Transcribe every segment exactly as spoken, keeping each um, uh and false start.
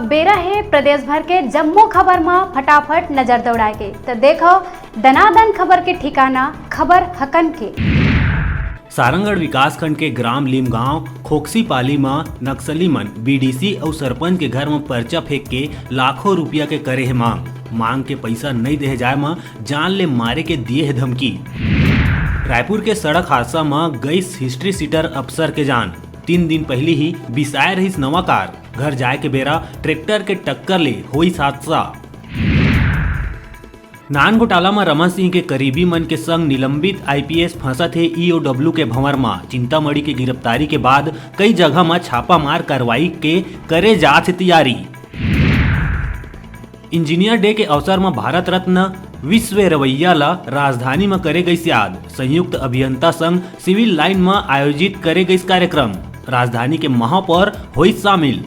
बेरा हे प्रदेश भर के जम्मो खबर म फटाफट नजर दौड़ाए के। त देखो दनादन खबर के ठिकाना, खबर हकन के। सारंगढ़ विकासखंड के ग्राम लीमगांव खोकसीपाली म नक्सली मन बीडीसी अउ सरपंच के घर म पर्चा फेंक के लाखों रुपया के करे हे मांग। मांग के पइसा नइ देहे जाए म जान ले मारे के दिए हे धमकी। रायपुर के सड़क हादसा म गइस हिस्ट्री सीटर अफसर के जान। तीन दिन पहिली ही बिसाए रहिस नवा कार। घर जाए के बेरा ट्रैक्टर के टक्कर ले होइस हादसा। नान घोटाला म रमन सिंह के करीबी मन के संग निलंबित आईपीएस फंसत हे ईओडब्ल्यू के भंवर म। चिंतामणि के गिरफ्तारी के बाद कई जगह म छापामार कार्रवाई के करे जात हे तैयारी। इंजीनियर डे के अवसर म भारत रत्न विश्वेश्वरैया ल राजधानी म करे गइस याद। संयुक्त अभियंता संघ सिविल लाइन म आयोजित करे गइस कार्यक्रम। राजधानी के महापौर होइस शामिल।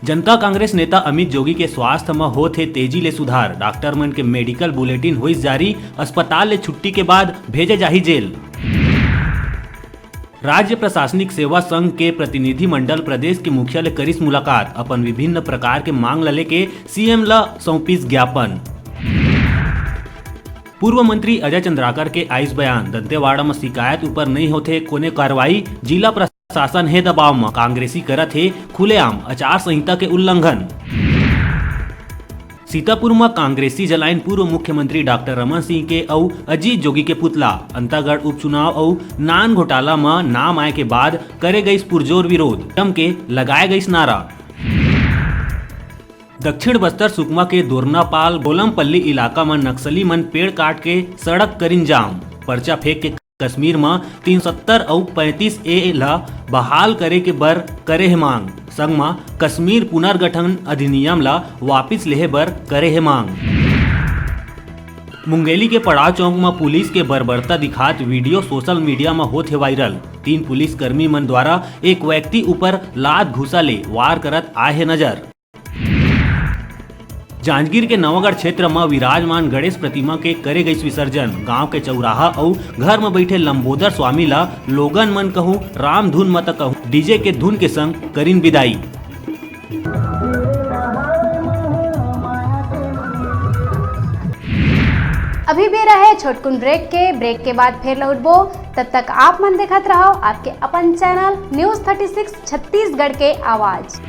जनता कांग्रेस नेता अमित जोगी के स्वास्थ्य म होत हे तेजी ले सुधार। डॉक्टर मन के मेडिकल बुलेटिन होइस जारी। अस्पताल ले छुट्टी के बाद भेजे जाही जेल। राज्य प्रशासनिक सेवा संघ के प्रतिनिधिमंडल प्रदेश के मुखिया ले करिस मुलाकात। अपन विभिन्न प्रकार के मांग ल लेके सीएम ल सौंपिस ज्ञापन। पूर्व मंत्री अजय चंद्राकर के आइस बयान, दंतेवाड़ा म शिकायत ऊपर नइ होथे कोने कार्रवाई, जिला प्रशासन हे दबाव म, कांग्रेसी करत हे खुलेआम आचार संहिता के उल्लंघन। सीतापुर म कांग्रेसी जलाइन पूर्व मुख्यमंत्री डॉक्टर रमन सिंह के अउ अजीत जोगी के पुतला। अंतागढ़ उपचुनाव अउ नान घोटाला म नाम आए के बाद करे गइस पुरजोर विरोध, जम के लगाए गइस नारा। दक्षिण बस्तर सुकमा के दोरनापाल गोलमपल्ली इलाका म नक्सली मन पेड़ काट के सड़क करिन जाम। पर्चा फेंक के कश्मीर म तीन सौ सत्तर अउ पैंतीस ए ल बहाल करे के बर करे हे मांग। संग म कश्मीर पुनर्गठन अधिनियम ल वापिस लेहे बर करे हे मांग। मुंगेली के पड़ाव चौक म पुलिस के बर्बरता दिखात वीडियो सोशल मीडिया म होत हे वायरल। तीन पुलिसकर्मी मन द्वारा एक व्यक्ति ऊपर लात घूसा ले वार करत आए हे नजर। जांजगीर के नवागढ़ क्षेत्र म विराजमान गणेश प्रतिमा के करे गइस विसर्जन। गांव के चौराहा अउ घर म बइठे लंबोदर स्वामी ल लोगन मन कहूं राम धुन म त कहूं डीजे के धुन के संग करिन विदाई। अभी बेरा हे छोटकुन ब्रेक के। ब्रेक के बाद फेर लौटबो। तब तक आप मन देखत रहो आपके अपन channel news thirty six Chhattisgarh के आवाज।